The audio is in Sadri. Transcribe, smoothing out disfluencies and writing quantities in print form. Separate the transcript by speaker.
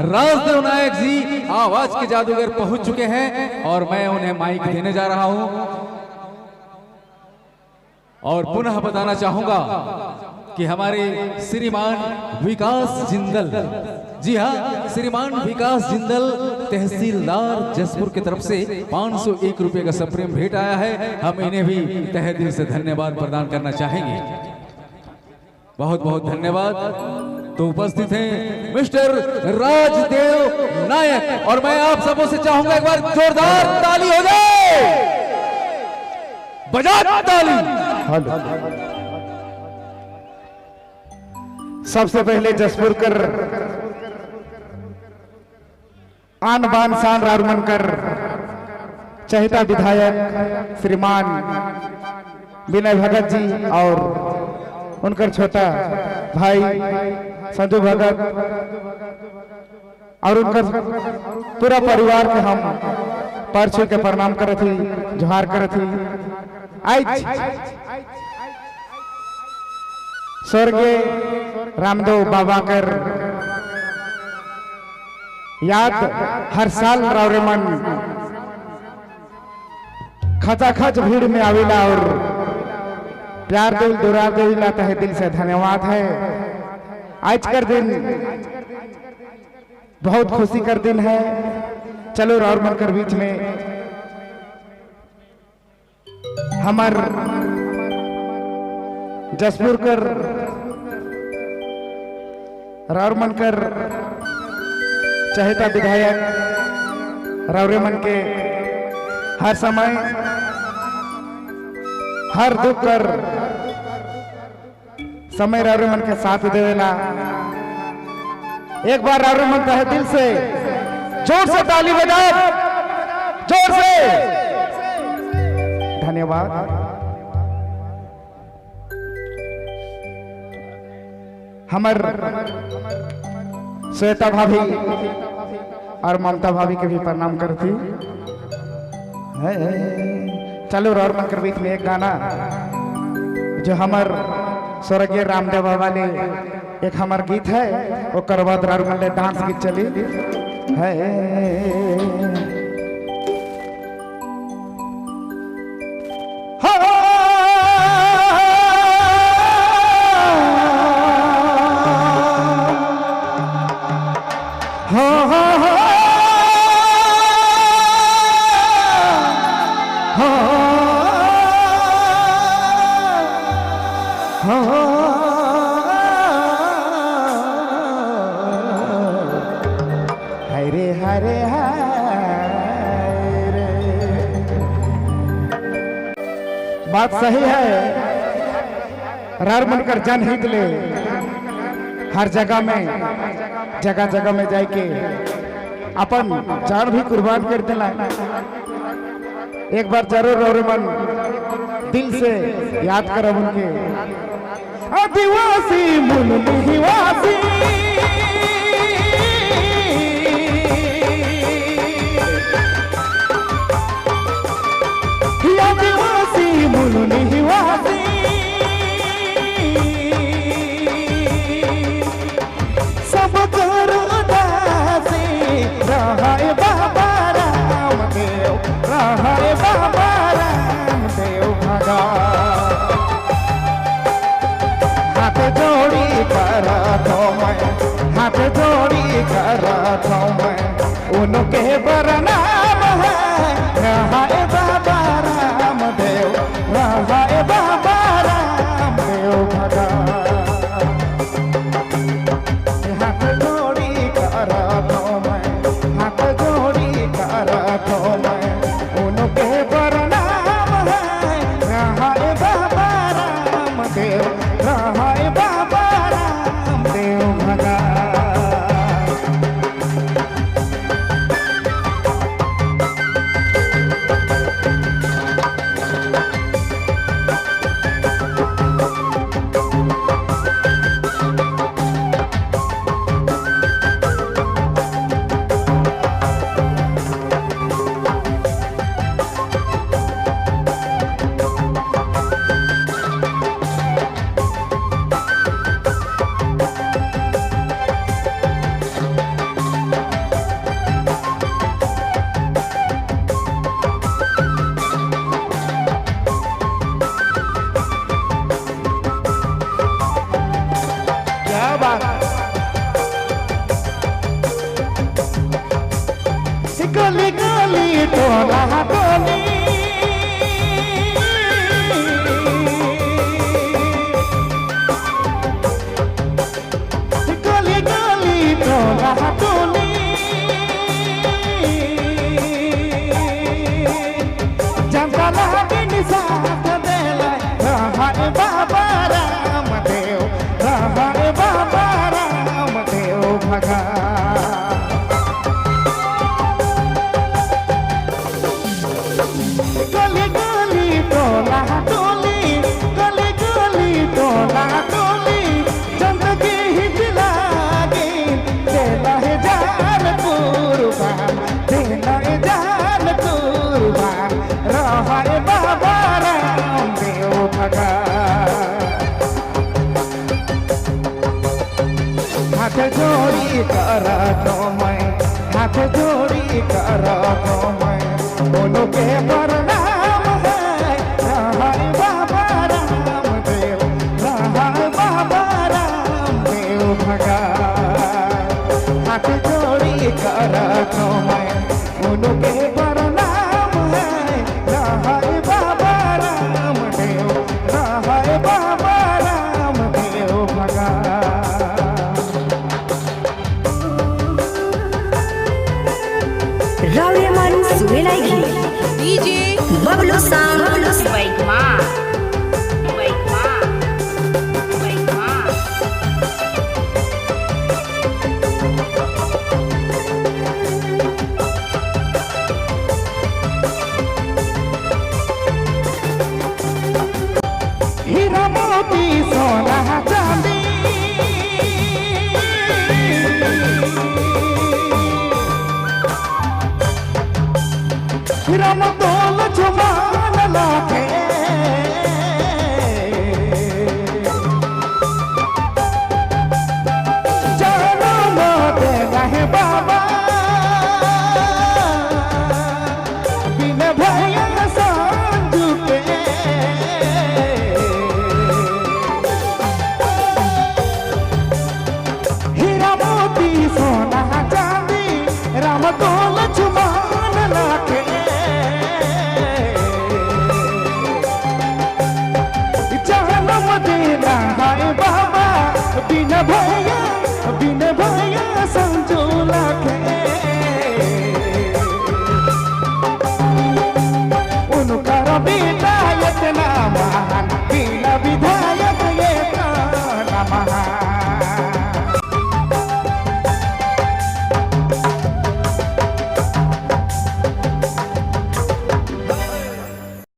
Speaker 1: राजदेव नायक जी आवाज के जादूगर पहुंच चुके हैं और मैं उन्हें माइक देने जा रहा हूं। और पुनः बताना चाहूंगा कि हमारे श्रीमान विकास जिंदल, जी हाँ, श्रीमान विकास जिंदल तहसीलदार जसपुर की तरफ से 501 रुपए का सप्रेम भेंट आया है। हम इन्हें भी तहे दिल से धन्यवाद प्रदान करना चाहेंगे। बहुत बहुत धन्यवाद। तो उपस्थित हैं मिस्टर राजदेव नायक और मैं आप सबों से चाहूंगा एक बार जोरदार ताली हो जाए, बजा ताली।
Speaker 2: हेलो। सबसे पहले जसपुर कर आन बान शान रारुमन कर चहेता विधायक श्रीमान विनय भगत जी और उनकर छोटा भाई संजू भगत और उनकर पूरा परिवार के हम पैर छू के प्रणाम करत ही, जोहार करत ही। आज स्वर्गीय रामदेव बाबा कर याद हर साल रावरेमन खचाखच भीड़ में आवेला और प्यार दिल दुरार दिल तहे दिल से धन्यवाद है। आज कर दिन बहुत खुशी कर दिन है। चलो रावरमन कर बीच में हमार जसपुर कर रावरमन कर चहेता विधायक रावरेमन के हर समय हर दुख कर समय रावरेमन के साथ देवेला। एक बार रावरेमन तहे दिल से जोर से ताली बजाओ, जोर से धन्यवाद। हमर श्वेता भाभी और ममता भाभी के भी प्रणाम करती है। चलो और मन कर बीच में एक गाना जो हमर स्वर्गीय रामदेव बाबा ने एक हमार गीत है, वो करवा रारुमन डांस गीत चली है। हो हो हो हो हो, हरे हरे हरे। बात सही है, रार मन कर जन हित ले हर जगह में, जगह जगह में जाके अपन जान भी कुर्बान कर देला। एक बार जरूर और मन दिल से याद करब उनके। आदिवासी मूल निवासी आदिवासी मूल निवासी सब कर उदासी रहाय बाबा रामदेव, रहाय बाबा रामदेव भगवान। हाथ जोड़ी कर तो मैं, हाथ जोड़ी कर तो मैं उनके बरनाम है। रहाय बाबा रामदेव, रहाय बाबा रामदेव भगवान। हाथ जोड़ी कर तो मैं, हाथ जोड़ी कर तो मैं उनके बरनाम है। रहाय बाबा रामदेव, रहाय बाबा रामदेव भगवान। गली गली टोला टोली, गली गली टोला टोली, जनता लागिन साथ देला रहर बाबा रामदेव, रहर बाबा रामदेव भगा। गली गली टोला टोली, गली गली टोला टोली, चंदगी हित लागे देला है जान कुर्बान, देला है जान कुर्बान, रहर बाबा रामदेव भगा। हाथ जोड़ी कर तो मैं, हाथ जोड़ी कर तो मैं, उनके प्रणाम है। रहर बाबा रामदेव, रहर बाबा रामदेव भगा। हाथ जोड़ी कर तो मैं, उनके प्रणाम है। रहर बाबा रामदेव, रहर बाबा रामदेव भगा।
Speaker 3: रावेमन सुवेलाई घे
Speaker 4: डीजे
Speaker 3: बबलू सांग बबलू
Speaker 4: बैगमा बैगमा बैगमा।
Speaker 2: हीरा मोती सोना चांदी, राम तोल जुमान लाखे, चरण देना है बाबा बिन भैया संजू के। हीरा मोती सोना चांदी, राम तोल चुमान लाखे, जन्म देना है बाबा बिन भैया।